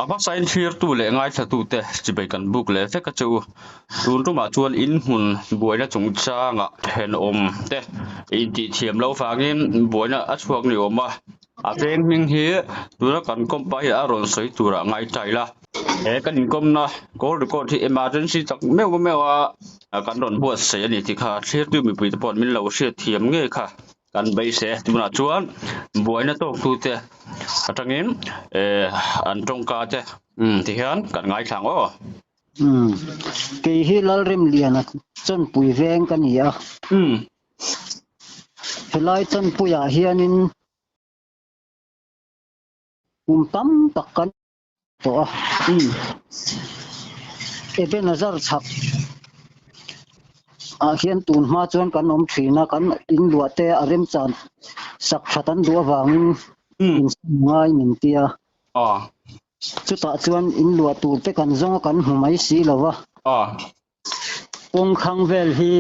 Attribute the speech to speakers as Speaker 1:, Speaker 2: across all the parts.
Speaker 1: A hmasain thlirtu leh ngaithlatute chibai kan buk leh vek a che u. Tun tumah chuan inhmun buaina chungchangah thenawm te intihthiam loh vangin buaina a chhuak ni awm a. A veng hming hi tuna kan kawmpa hi a rawn sawi turah ngai ta ila. He kan inkawmna call record hi emergency tak meuh meuh a kan rawn buatsaih a ni tih kha thlirtu mipuite pawh min lo hriatthiam ngei kha. Kan beisei a, tunah chuan buaina tawktute atangin eh an tawngka te umm tihian kan ngaithla ang aw.
Speaker 2: Umm kei hi Lalremliana Chawnpui veng ka ni a.
Speaker 1: Umm.
Speaker 2: Helai Chawnpuiah hianin kum tam tak kan tawh a.
Speaker 1: Umm.
Speaker 2: Ebenezer chhak ah hian tun hma chuan kan awm thin a, kan in luah te a remchan sak that an duh avangin in ngai min ti a. Chutah chuan in luah tur te kan zawng a kan hmu mai si lo va. Kawngkhang vel hi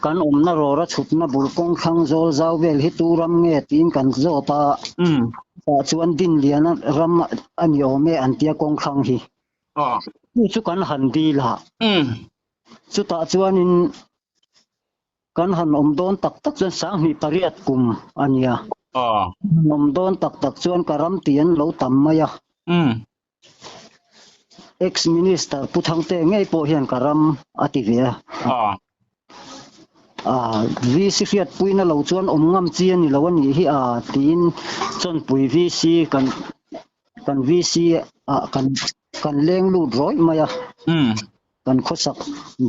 Speaker 2: kan awmna rawra chhutna bul kawngkhang zawl zau vel hi tu ram nge tiin kan zawt a, tah chuan Dinliana ram a ni awm e an tia kawngkhang hi. Chu chu kan han dil a, chutah chuanin kan han awm dawn tak tak chuan 2008 kum a nia. Awm dawn tak tak chuan ka ram tih an lo tam mai a. Ex-Minister Pu Thangte ngei pawh hian ka ram a ti ve a. VC hriatpuina lo chuan awm ngam chi a ni lo a nih hi a tiin Chawnpui VC kan kan VC ah kan kan leng lut rawih mai a. Kan khawsak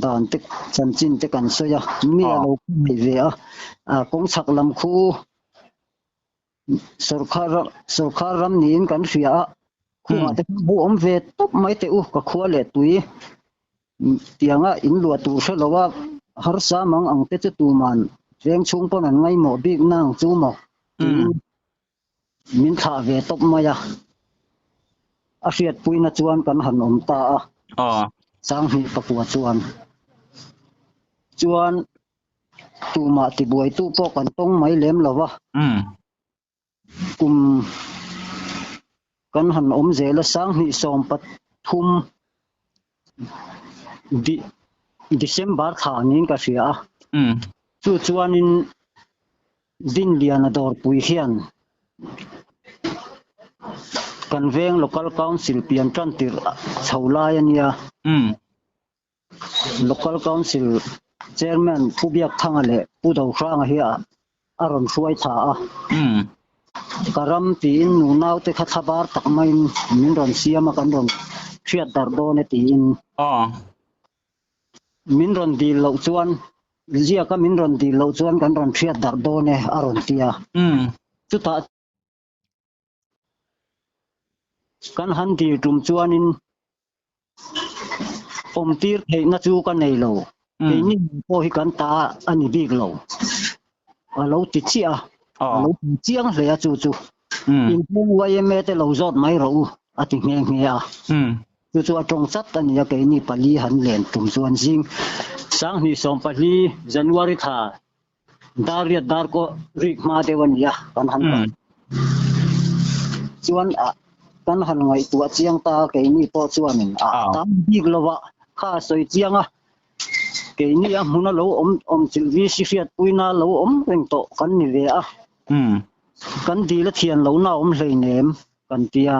Speaker 2: dan te chanchin te kan sawi a, mi a lo nei ve a. Kawngchhak lam khu Sorkar sorkar ram niin kan hria a, khungah te khan bu awm ve tawp mai teh u, ka khua leh tui tianga in luah tur hre lo a, harsa mang ang te chu tuman veng chhung pawn an ngaihmawh bik na ang chu maw tiin min thlah ve tawp mai a, a hriatpuina chuan kan han awm ta a, 2009 chuan chuan Tumah tibuaitu pawh kan tawng mai lem lo va. Kum kan han awm zel a, 2013 December thla niin ka hria a. Chu chuanin Dinliana dawrpui hian kan veng Local Council pian tan tirh chho lai a nia. Local Council Chairman Pu Biakthanga leh Pu Dohranga hi a rawn hruai tha a. Ka ram tiin nunau te kha thlabar tak maiin min rawn siam a, kan rawn hriat darh dawn e tiin. Min rawn dil loh chuan, ziaka min rawn dil loh chuan kan rawn hriat darh dawn e a rawn ti a. Chutah Kan han dil tum chuanin awmtir theihna chu ka nei lo. Keini pawh hi kan ta a ni bik lo. A lo ti chiah a, a lo ti chiang hle a chu chu. Inpeng YMA te lo zawt mai rawh u a ti nghe nghe a. Chu chu a tawng chat a ni a, keini pali han len tum chuan zing 2014 January thla Dar riat dar kaw rik hma deuh a ni a, kan han kal. Chuan kan han ngaihtuah chiang ta a, keini pawh chuanin a tam bik lo a, kha a sawi chiang a, keini a hmuna lo awm awm chilh VC hriatpuina lo awm reng tawh kan ni ve a, kan dil a thian lohna a awm hleinem kan ti a,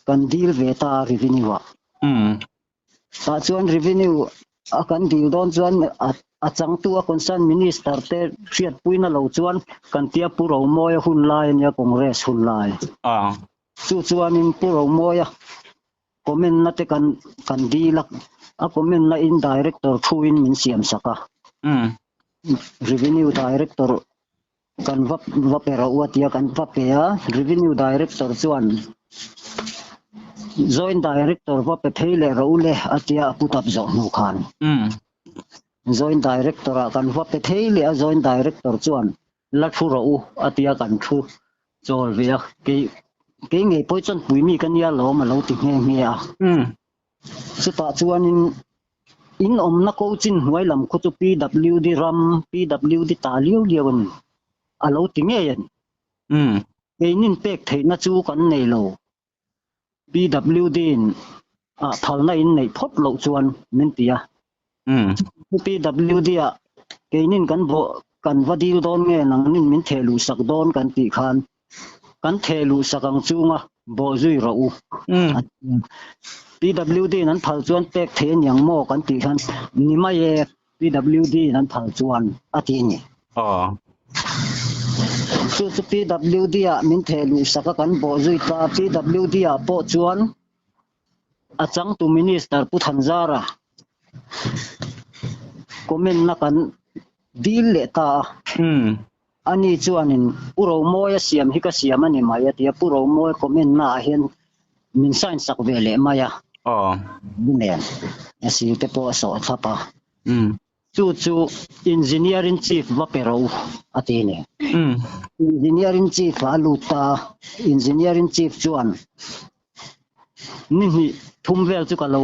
Speaker 2: kan dil ve ta a revenue ah. Tah chuan revenue a kan dil dawn chuan a changtu a concern minister te hriatpuina lo chuan kan tia Pu Romawia hun lai a nia Congress hun lai. Chu chuanin Pu Romawia comment na te kan kan dil a, a comment na in director thu in min siam sak a. Revenue director kan va va pe rawh u a tia kan va pe a, Revenue Director chuan Joint Director va pe phei leh rawh u le a tia a put up zawh hnu khan. Joint Director ah kan va pe phei leh a, Joint Director chuan la thu rawh u a tia kan thu chawl ve a, kei kei ngei pawh hi chuan pui mi ka nia lawm a lo ti nghe nghe a. Chutah chuanin in awmna ko chin hnuai lam khu chu PWD ram, PWD ta liau liau a ni, a lo ti ngei a ni. Keinin pek theihna chu kan nei lo. PWD in ah phalna in neih phawt loh chuan min ti a. PWD ah keinin kan bawh kan va dil dawn nge nangnin min theh luh sak dawn kan tih khan kan theh luh sak ang chunga bawh zui rawh u. PWD in an phal chuan pek thei aniang maw kan tih khan ni mai e PWD in an phal chuan a ti a ni. Chu chu PWD ah min theh luh sak a kan bawh zui ta. PWD ah pawh chuan a changtu Minister Pu Thanzara comment na kan dil leh ta a. Ani chuanin Pu Romawia siam hi ka siam a ni mai a ti a, Pu Romawia comment na ah hian min sign sak ve leh mai a. Nen a sir te pawh a sawh thlap a. Chu chu Engineering Chief va pe ro a ti a ni. Engineering Chief ah a lut ta a, Engineering Chief chuan ni hnih thum vel chu ka lo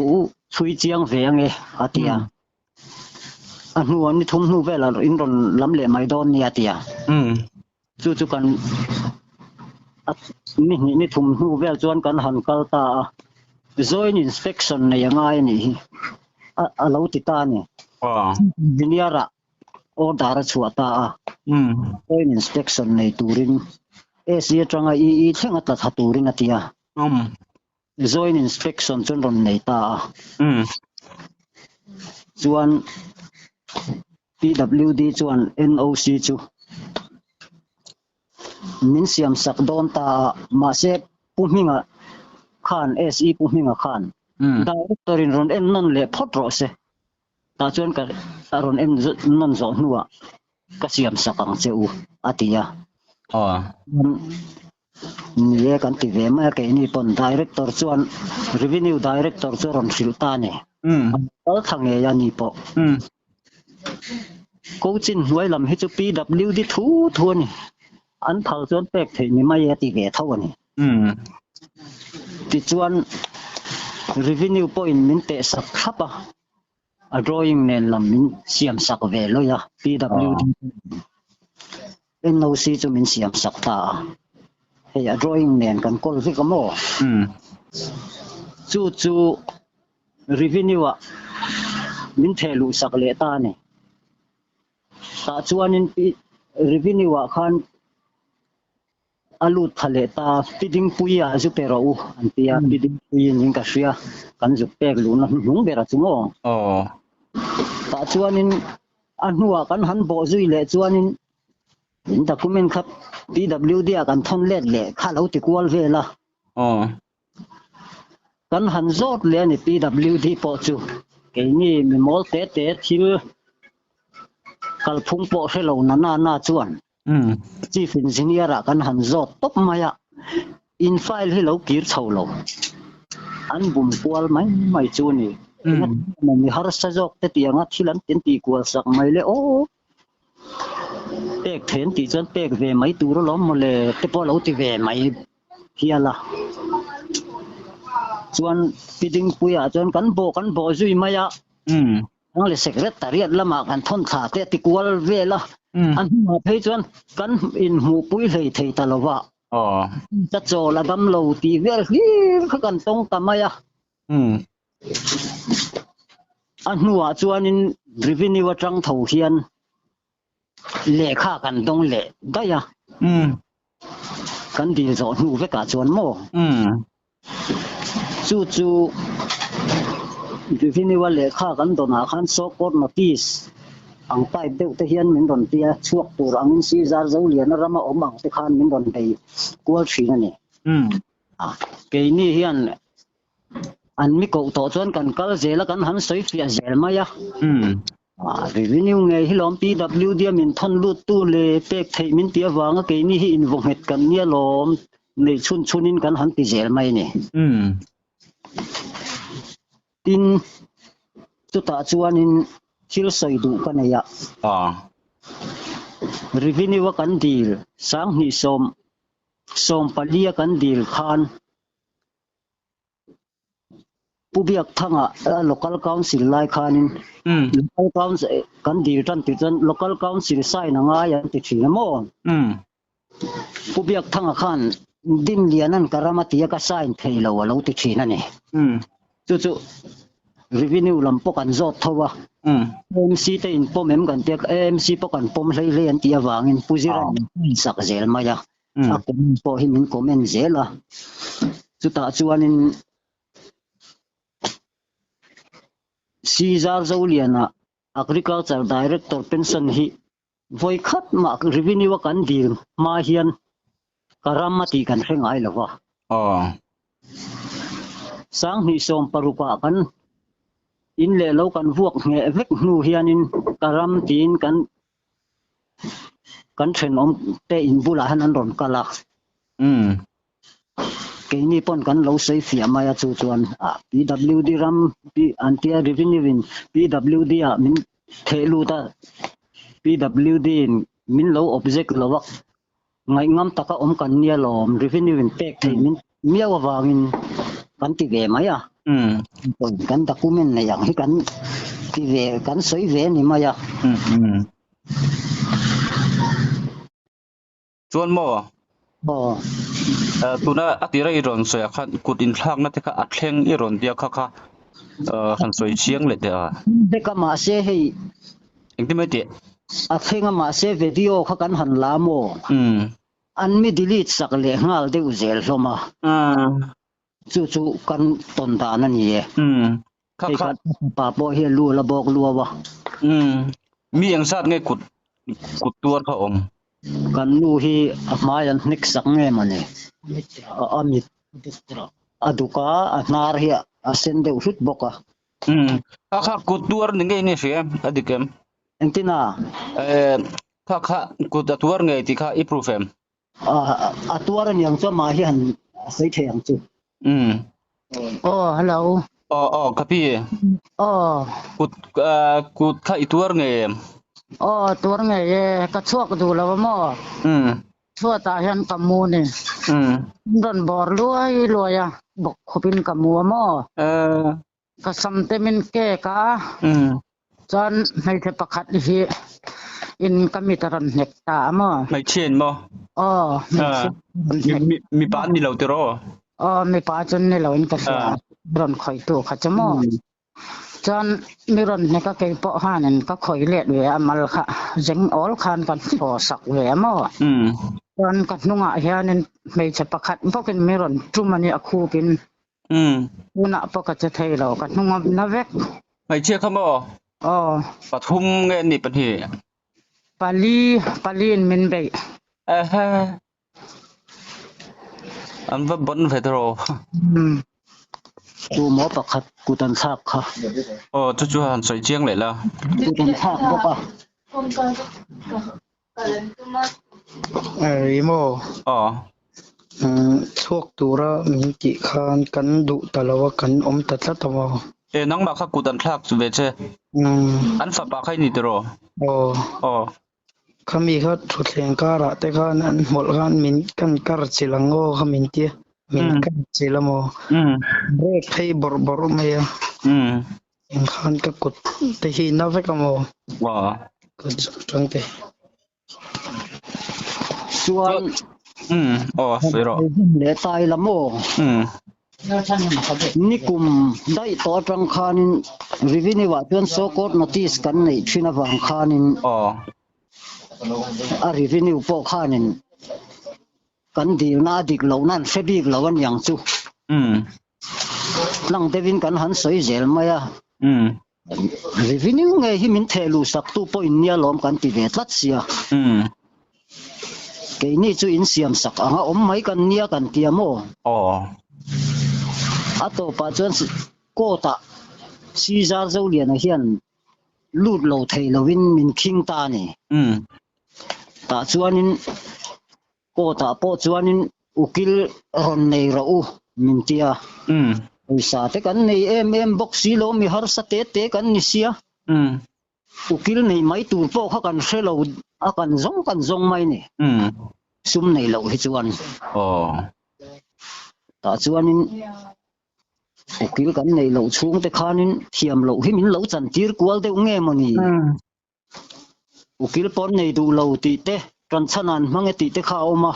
Speaker 2: chhui chiang ve ange a ti a. A hnuah ni thum hnu velah in rawn lam leh mai dawn nia a ti a. Chu chu kan ni hnih ni thum hnu vel chuan kan han kal ta a. Joint inspection nei a ngai a nih hi a lo ti ta a ni. Engineer ah order a chhuah ta a. Joint inspection nei turin AC atanga EE thleng a tla thla turin a ti a. Joint inspection chuan rawn nei ta a. Chuan PWD chuan NOC chu min siam sak dawn ta a, mahse Pu Hminga khan, SE Pu Hminga khan Director in rawn en nawn leh phawt rawh se. Tah chuan ka a rawn en nawn zawh hnuah ka siam sak ang che u a ti a. Ni e kan ti ve mai a keini pawn Director chuan Revenue Director chu a rawn hrilh ta a ni. A kal thla ngei a ni pawh. Coaching hnuai lam hi chu PWD thu thu a ni. An phal chuan pek theih ni mai e a ti ve tho a ni. Tichuan Revenue pawhin min teh sak thlap a. A drawing nen lam min siam sak ve lawih a, PWD NOC chu min siam sak ta a, hei a drawing nen kan kawl vek a maw? Chu chu revenue ah min theh luh sak leh ta a ni. Tah chuanin revenue ah khan A lut tha leh ta, Pi Dingpuia zu pe rawh u an ti a, Pi Dingpuiin in ka hria, kan zuk pek luhna hnuhnung ber a chu maw? Tah chuanin a hnuah kan han bawh zui leh chuanin in document kha PWD ah kan thawn let leh kha lo ti kual vel a. Kan han zawt leh a ni PWD pawh chu keini mi mawl te te thil kalphung pawh hre lo na na na chuan Chief Engineer ah kan han zawt tawp mai a, in file hi lo kir chho lo an bum kual mai mai chu a ni. Engati mi harsa zawk te tianga thil an tih kual sak mai le aw. Pek thei an tih chuan pek ve mai tur alawm mawle te pawh a lo ti ve mai hial a. Chuan Pi Dingpuiah chuan kan bawh kan bawh zui mai a. Ang leh secretariat lamah kan thawn thla te a ti kual vel a. A hnungah phei chuan kan inhmuhpui hlei thei ta lo va. Ka chawl a dam lo tih vel hlir kha kan tawng ta mai a. A hnuah chuanin revenue atang tho hian lehkha kan dawng leh daih a. Kan dil zawh hnu vekah chuan maw? Chu chu revenue a lehkha kan dawnah khan so called notice ang type deuh te hian min rawn tia chhuak tur angin Sizar Zoliana rama awm ang te khan min rawn bei kual thin a ni. Keini hian An mi koh tawh chuan kan kal zel a, kan han sawi fiah zel mai a. Revenue ngei hi lawm PWD a min thawn lut tu leh pek theih min tih avanga keini hi invaw nghet kan nia lawm neih chhun chhunin kan han ti zel mai a ni. Tin, chutah chuanin thil sawi duh ka nei a. Revenue a kan dil 2000 14 a kan dil khan Pu Biakthanga Local Council lai khanin Local Council kan dil tan tih chuan Local Council sign a ngai an ti thin a maw? Pu Biakthanga khan Dinliana'n ka ram a tia ka sign thei lo a lo ti thin a ni. Chu chu revenue lam pawh kan zawt tho a, AMC te in pawm em kan tia, AMC pawh kan pawm hlei hlei an tih avangin Pu Zira'n min sign sak zel mai a, a comment pawh hi min comment zel a. Chutah chuanin Caesar Zoliana Agriculture Director pension hi Vawi khat mah revenue a kan dil hma hian ka ram a tih kan hre ngai lo va. 2016 ah kan in leh lo kan vuak ngheh vek hnu hianin ka ram tiin kan kan thenawm te in bulah hian an rawn kal a. Keini pawn kan lo sawi fiah mai a chu chuan PWD ram an tia revenue in PWD ah min theh lut a PWD in min lo object lo a ngaihngam taka awm kan nia lawm revenue in pek theih min miau avangin kan ti ve mai a kan document nei ang hi kan ti ve kan sawi ve ni mai a.
Speaker 1: Chuan maw?
Speaker 2: Aw.
Speaker 1: Tuna a tira i rawn sawi ah khan kut inthlakna te kha a thleng i rawn tia kha kha han sawi chiang leh teh a.
Speaker 2: Vek a mahse hei.
Speaker 1: Engtin mai tih?
Speaker 2: A thleng a mahse video kha kan han la maw? An mi delete sak leh nghal deuh zel hlawm a. Chu chu kan tawn dan a ni e. Hei kha pa pawh hi a lu la bawk luau a.
Speaker 1: Mi eng zat nge kut kut tuar kha awm?
Speaker 2: Kan nu hi a hmai an hnek sak nge mawni? A mit a duk a, a hnar hi a sen deuh hlut bawk a.
Speaker 1: Kha kha kut tuar ni ngei nge hria em? A dik em?
Speaker 2: Engtin a?
Speaker 1: Kha kha kut a tuar ngei tih kha i proof em?
Speaker 2: A tuar a niang chu amah hi han sawi thei ang chu.
Speaker 3: Aw hello.
Speaker 1: Aw aw ka pi.
Speaker 3: Aw.
Speaker 1: Kut kut kha i tuar ngei em?
Speaker 3: Aw tuar ngei e ka chhuak duh lo a maw? Chhuatah hian ka mu ni. Rawn bawr luai luai a bawk khupin ka mu a maw? Ka sam te min kek a, chuan hmeichhe pakhat hi in ka mit a rawn hnek ta a maw?
Speaker 1: Hmeichhia in maw?
Speaker 3: Aw, hmeichhia
Speaker 1: rawn hnek. Mipa an ni lo tiraw?
Speaker 3: Aw, mipa chu an ni lo in ka hria, rawn khawihtu kha chu maw? Chuan mi rawn hnek a kei pawh khanin ka khawih let ve a mal kha zeng awl khan ka thaw sak ve a maw? Chuan ka hnungah hianin hmeichhe pakhat bawkin mi rawn tum a nia khupin. Tunah pawh ka che thei lo, ka hnung a na vek.
Speaker 1: Hmeichhia kha maw?
Speaker 3: Aw.
Speaker 1: Pathum nge an nih pahnih?
Speaker 3: Pali, pali in min beih.
Speaker 1: Ehe. An va bon ve tawh.
Speaker 2: Tu maw pakhat kut an thlak kha.
Speaker 1: Aw, chu chu han sawi chiang leh la.
Speaker 2: Kut an thlak bawk a.
Speaker 4: Ri maw?
Speaker 1: Aw.
Speaker 4: Chhuak tura min tih khan kan duh ta lo a, kan awm ta tlat a maw?
Speaker 1: E, nangmah kha kut an thlak ve che. An fapa kha i ni tiraw?
Speaker 4: Aw.
Speaker 1: Aw.
Speaker 4: Khami kha thutthleng karah te khan an hmawlh khan min kan kar chilh ang aw kha min tia. Min kar chilh a maw? Brake phei bawrh bawrh mai a. Eng khan ka kut te hi na vek a maw?
Speaker 1: Aw.
Speaker 4: Kut tang te.
Speaker 2: Chuan
Speaker 1: aw sawi rawh.
Speaker 2: Leh tai la maw? Nikum daih tawh atang khanin revenue ah chuan so called notice kan neih thin avang khanin a revenue pawh khanin kan dilna a dik lohna an hre bik lo aniang chu. Tlang deuhin kan han sawi zel mai a. Revenue ngei hi min theh luh sak tu pawh in nia lawm kan ti ve tlat sia. Keini chu in siam sak anga awm mai kan nia kan tia maw? A tawpah chuan court ah Caesar Zoliana hian lut lo thei lovin min khing ta a ni. Tah chuanin Court ah pawh chuanin ukil rawn nei rawh u min ti a. Pawisa te kan nei em em bawk si lo, mi harsa te te kan ni sia. Ukil nei mai tur pawh kha kan hre lo a, kan zawng kan zawng mai ni. Sum nei loh hi chuan. Tah chuanin ukil kan neih loh chhung te khanin thiam loh hi min lo chantir kual deuh nge maw ni? Ukil pawn nei duh lo tih te. Ṭanchhan an hmang e tih te kha a awm a.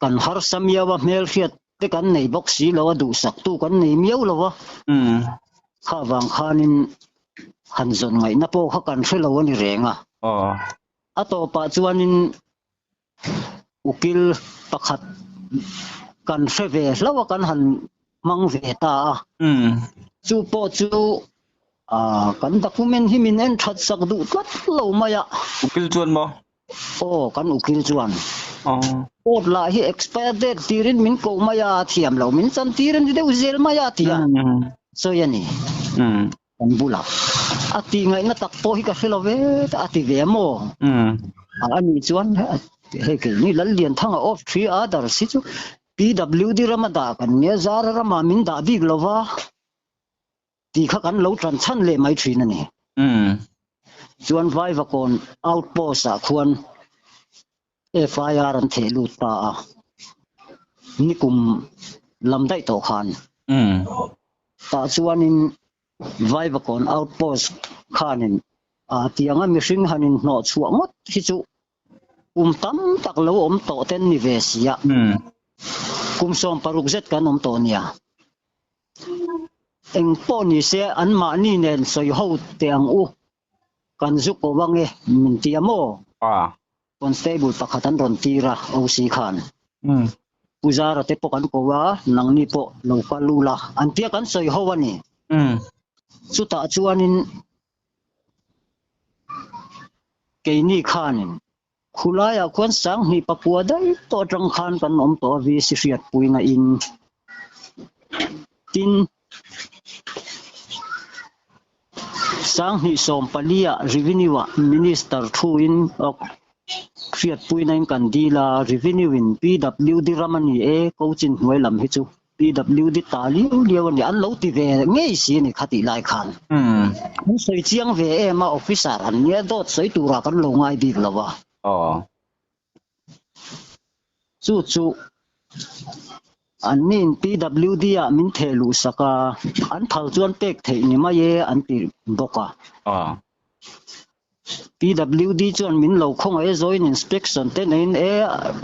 Speaker 2: Kan harsa miau a, hmelhriat te kan nei bawk si lo a, duhsaktu kan nei miau lo a. Kha vang khanin han zawn ngaihna pawh kha kan hre lo a ni reng a. A tawpah chuanin ukil pakhat kan hre ve hlauh a, kan han hmang ve ta a. Chu pawh chu kan document hi min en that sak duh tlat lo mai a.
Speaker 1: Ukil chuan maw?
Speaker 2: Aw, kan ukil chuan. Court lah hi expire date tirin min koh mai a, thiam lo min chan tir a ni deuh zel mai a tia sawi a ni. Kan bulah a tih ngaihna tak pawh hi ka hre lo ve a ti ve maw? A nih chuan hei keini Lallianthanga of three others hi chu PWD rama dah kan nia, Zara ramah min dah bik lo va tih kha kan lo tan chhan leh mai thin a ni. Chuan Vaivakawn outpost ah khuan FIR an theh lut ta a, nikum lam daih tawh khan. Tah chuanin Vaivakawn outpost khanin tianga mihring han inhnawh chhuah ngawt hi chu kum tam tak lo awm tawh ten ni ve si a, kum 16 zet kan awm tawh nia. Eng pawh ni se anmahni nen sawi ho teh ang u. Kan zu ko ang e, min ti a maw? Constable pakhat an rawn tir a, OC khan. Pu Zara te pawh kan ko a, nangni pawh lo kal u la, an tia kan sawi ho a ni. Chutah chuanin keini khanin khulaiah khuan sanghnih pakua daih tawh atang khan kan awm tawh a, VC hriatpuina in. Tin, 2014 ah Revenue ah Minister thu in hriatpuina in kan dil a, Revenue in PWD ram a ni e, Cochin hnuai lam hi chu PWD ta liau liau a ni, an lo ti ve ngei si a ni kha tih lai khan. An sawi chiang ve em a, officer an nia dawt sawi turah kan lo ngai bik lo a. Chu chu an nin PWD ah min theh luh sak a, an phal chuan pek theih ni mai e an ti bawk a. PWD chuan min lo khawngaih e joint inspection te neiin e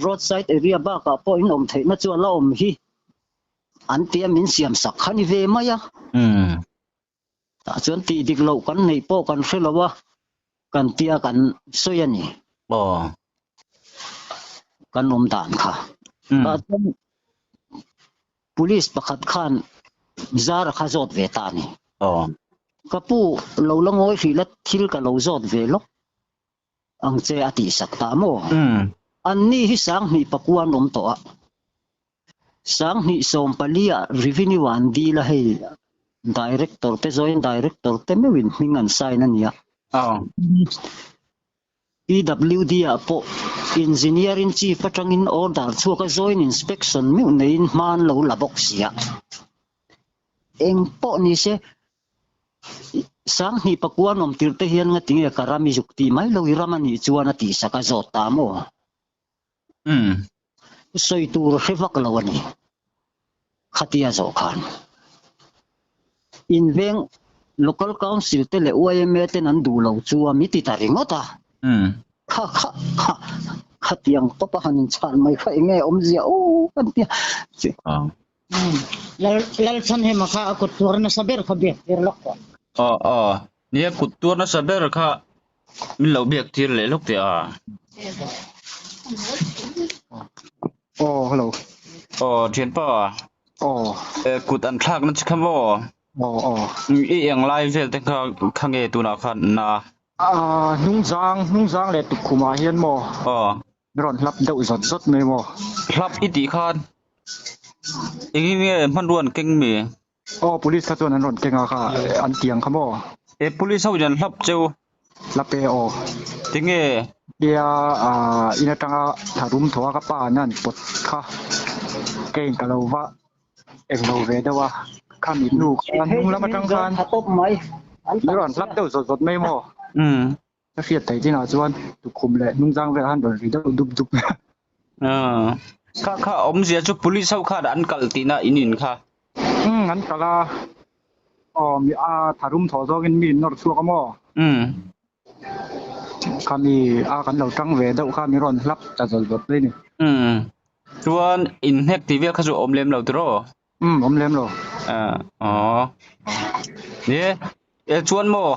Speaker 2: roadside area bakah pawh in awm theihna chu a la awm hi an tia min siam sak kha ni ve mai a. Tah chuan tih dik loh kan neih pawh kan hre lo a, kan tia kan sawi a ni. Kan awm dan kha. Tah chuan police pakhat khan Zara kha zawt ve ta a ni. Ka pu lo la ngawi hrih la thil ka lo zawt ve lawk ang che a tih sak ta maw? Anni hi 2009 an awm tawh a. 2014 ah revenue an dil a hei director te joint director te meuhin hming an sign a nia. PWD ah pawh engineering chief atangin order chhuak a joint inspection meuh neiin hma an lo la bawk si a. Eng pawh ni se 2009 an awm tirh te hian ngatinge ka ram i zuk tih mai lo i ram a nih chuan a tihsak a zawt ta maw? Sawi tur hre vak lo a ni. Khatia zawh khan inveng local council te leh YMA ten an duh lo chu a mi ti ta ringawt a. Kha kha kha khatiang tawp a han inchhan mai kha enge awmzia aw kan tia.
Speaker 3: Lalchhanhema kha a kut tuar nasa ber kha biak tir lawk tawh.
Speaker 1: Aw aw nia kut tuar nasa ber kha min lo biak tir leh lawk teh a.
Speaker 5: Aw hello.
Speaker 1: Aw thianpa.
Speaker 5: Aw.
Speaker 1: Kut an thlak na chi kha maw?
Speaker 5: Aw aw.
Speaker 1: I eng lai vel te kha kha nge tunah khan na?
Speaker 5: Hnungzang hnungzang leh tukkhumah hian maw?
Speaker 1: Aw.
Speaker 5: Rawn hlap deuh zawt zawt mai maw?
Speaker 1: Hlap i tih khan engin nge hmanrua an keng mi?
Speaker 5: Aw police kha chuan an rawn keng a kha an tiang kha maw?
Speaker 1: E police ho in an hlap cheu.
Speaker 5: Hlap e aw.
Speaker 1: Tinge?
Speaker 5: Tia in atanga tharum thaw a ka pa an an pawt kha keiin ka lo va englo ve deuh a khami hnu khan hnung lam atang khan mi rawn hlap deuh zawt zawt mai maw? Ka hriat theih chinah chuan tukhum leh hnungzang velah khan rawn ri deuh dup dup.
Speaker 1: Kha kha awmzia chu police ho khan an kalh tihna in in kha.
Speaker 5: Umm an kalh a. Aw mi a tharum thawh zawngin mi in nawr chhuak a maw?
Speaker 1: Umm.
Speaker 5: Khami a kan lo tang ve deuh kha min rawn hlap ta zawt zawt mai a ni.
Speaker 1: Umm. Chuan inhnek tih vel kha chu a awm lem lo tiraw?
Speaker 5: Umm awm lem lo.
Speaker 1: Ah aw. Ni e chuan maw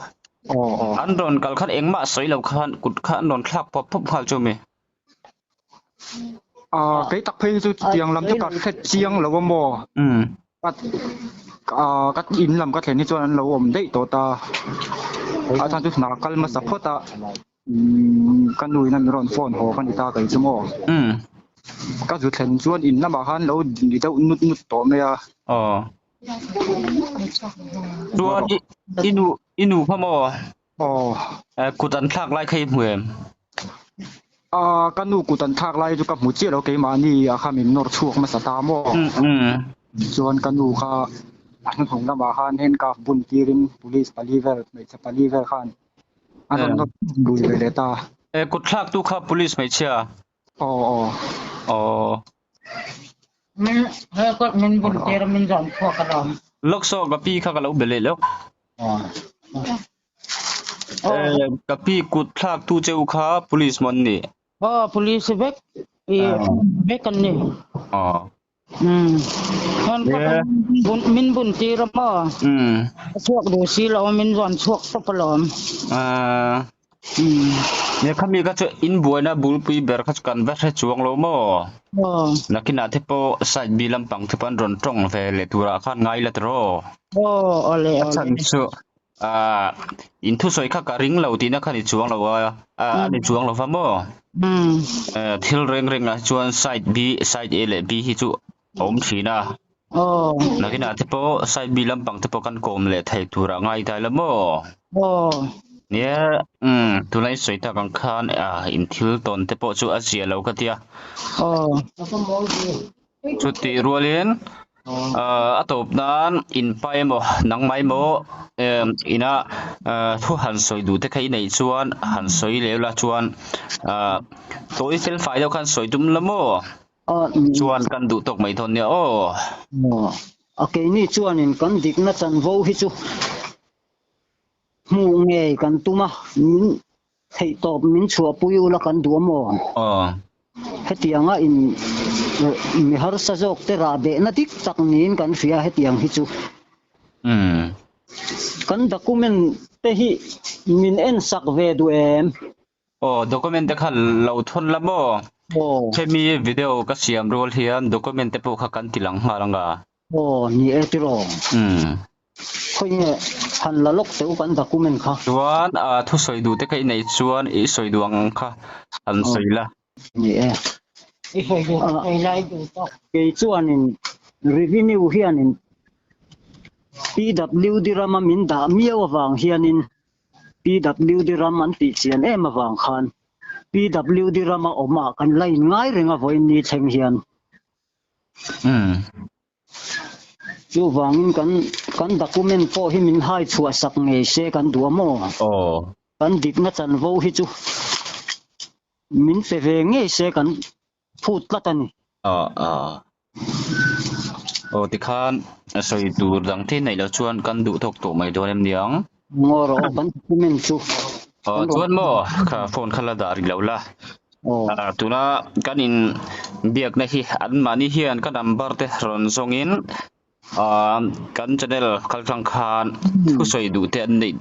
Speaker 5: Aw aw.
Speaker 1: an rawn kal khan engmah sawi lo khan kut kha an rawn thlak pawp pawp nghal chu mi.
Speaker 5: Ah kei tak phei hi chu chutiang lam chu ka hre chiang lo a maw?
Speaker 1: Umm.
Speaker 5: Ka ah ka in lam ka thlen hi chuan an lo awm daih tawh ta. A chhan chu hna kal hmasa phawt a. Umm ka nu in a min rawn phone haw ka ni ta kei chu maw.
Speaker 1: Umm.
Speaker 5: Ka zu thlen chuan in lamah khan lo ni deuh nut nut tawh mai a.
Speaker 1: Aw. Chuan i i nu i nu kha maw?
Speaker 5: Aw.
Speaker 1: Eh kut an thlak lai kha i hmu em?
Speaker 5: Ah ka nu kut an thlak lai chu ka hmu chiah lo keimahni ah kha min nawr chhuak hmasa ta maw.
Speaker 1: Umm umm.
Speaker 5: Chuan ka nu kha a hnuhnung lamah khan handcuff bun tirin police pali vel hmeichhe pali vel khan A rawn nawr lui ve leh ta.
Speaker 1: E kut thlak tu kha police hmeichhia.
Speaker 5: Aw aw.
Speaker 1: Aw.
Speaker 3: Min he kawt min bun tir a min zawn chhuak alawm.
Speaker 1: Lawk saw ka pi kha ka lo be leh lawk. E ka pi kut thlak tu che u kha police maw an nih?
Speaker 3: Aw police vek i vek an ni.
Speaker 1: Aw.
Speaker 3: Umm. Hon ka bun min bun tir a maw?
Speaker 1: Umm.
Speaker 3: A chhuak duh si lo a min rawn chhuak tawp alawm.
Speaker 1: Ahh.
Speaker 3: Umm.
Speaker 1: Nia khami kha chu in buaina bulpui ber kha chu kan va hre chuang lo maw?
Speaker 3: Aw.
Speaker 1: Nakinah te pawh side B lampang te pawh an rawn tawng ve leh turah khan ngai la tiraw?
Speaker 3: Aw awle
Speaker 1: A
Speaker 3: awle.
Speaker 1: chhan chu Ahh in thusawi kha ka ring lo tihna kha ni chuang lo a, a ni chuang lo va maw? Eh thil reng reng ah chuan side B, side A leh B hi chu a awm thin a. Nakinah te pawh side B lampang te pawh kan kawm leh thei tur ah ngai dai la maw? Nia, umm tuna i sawi tak ang khan ah in thil tawn te pawh chu a zia lo ka tia. Chutih rualin a tawp nan in pa emaw nangmah emaw ina thu han sawi duh te kha i neih chuan han sawi leh ula chuan tawi fel fai deuh khan sawi tum la maw chuan kan duh tawk mai dawn nia aw.
Speaker 2: A keini chuanin kan dikna chanvo hi chu hmuh ngei kan tum a, min Theihtawp min chhuahpui ula kan duh a maw?
Speaker 1: Aw.
Speaker 2: Hetianga in mi harsa zawk te rah behna dik tak niin kan hria hetiang hi chu.
Speaker 1: Umm.
Speaker 2: Kan document te hi min en sak ve duh em?
Speaker 1: Aw, document te kha lo thawn la maw?
Speaker 2: Aw.
Speaker 1: Hemi video ka siam rual hian document te pawh kha kan ti lang nghal ang a.
Speaker 2: Aw, ni e tiraw.
Speaker 1: Umm.
Speaker 2: Khawi nge han la lawk teh u kan document kha.
Speaker 1: Chuan a thusawi duh te kha i neih chuan i sawi duh ang kha han sawi la.
Speaker 2: Ni e.
Speaker 3: I sawi duh ka sawi lai duh tawk.
Speaker 2: Kei chuanin revenue hianin PWD rama min dah miau avang hianin PWD ram an tih chian em avang khan PWD rama awm ah kan la in ngai reng a vawiin ni thleng hian.
Speaker 1: Umm.
Speaker 2: Chuvangin kan kan document pawh hi min hai chhuah sak ngei se kan duh a maw?
Speaker 1: Aw.
Speaker 2: Kan dikna chanvo hi chu min pe ve ngei se kan phut tlat a ni.
Speaker 1: Aw aw. Aw tikhan sawi tur dang te neih loh chuan kan duh tawk tawh mai dawn em niang?
Speaker 2: Ngaw rawh aw kan document chu.
Speaker 1: Aw chuan maw kha phone kha la dah rih lo la. Aw. Tuna kan in biakna hi anmahni hian ka number te rawn zawngin kan channel kal tlang khan thusawi duh te an neih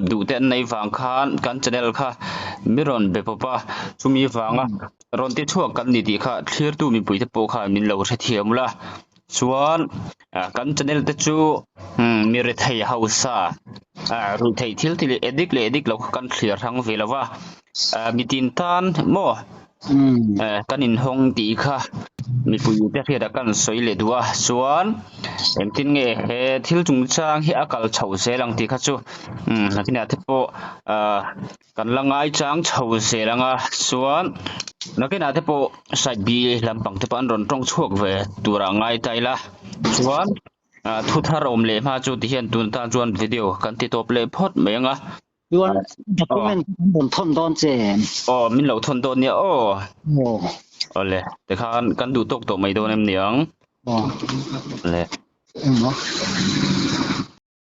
Speaker 1: duh te an neih vang khan kan channel kha mi rawn be pawp a chumi vanga rawn ti chhuak kan ni tih kha thlirtu mipui te pawh khan min lo hrethiam ula chuan kan channel te chu mi rethei hausa ruihtheih thil ti leh addict leh addict lo kha kan thlir hrang ve lo va mitin tan maw kan inhawng tih kha mipui te hriatah kan sawi leh duh a chuan engtin nge he thil chungchang hi a kal chho zel ang tih kha chu nakinah te pawh kan la ngaichang chho zel ang a chuan nakinah te pawh side B lampang te pawh an rawn tawng chhuak ve turah ngai ta ila chuan thu thar awm leh hma chu tihian tun tan chuan video kan ti tawp leh phawt mai ang a.
Speaker 2: Chuan document kan rawn thawn dawn che em?
Speaker 1: Aw min lo thawn dawn nia aw.
Speaker 2: Aw.
Speaker 1: Awle tikhan kan duh tawk tawh mai dawn em niang.
Speaker 2: Aw.
Speaker 1: Awle.
Speaker 2: Engmaw?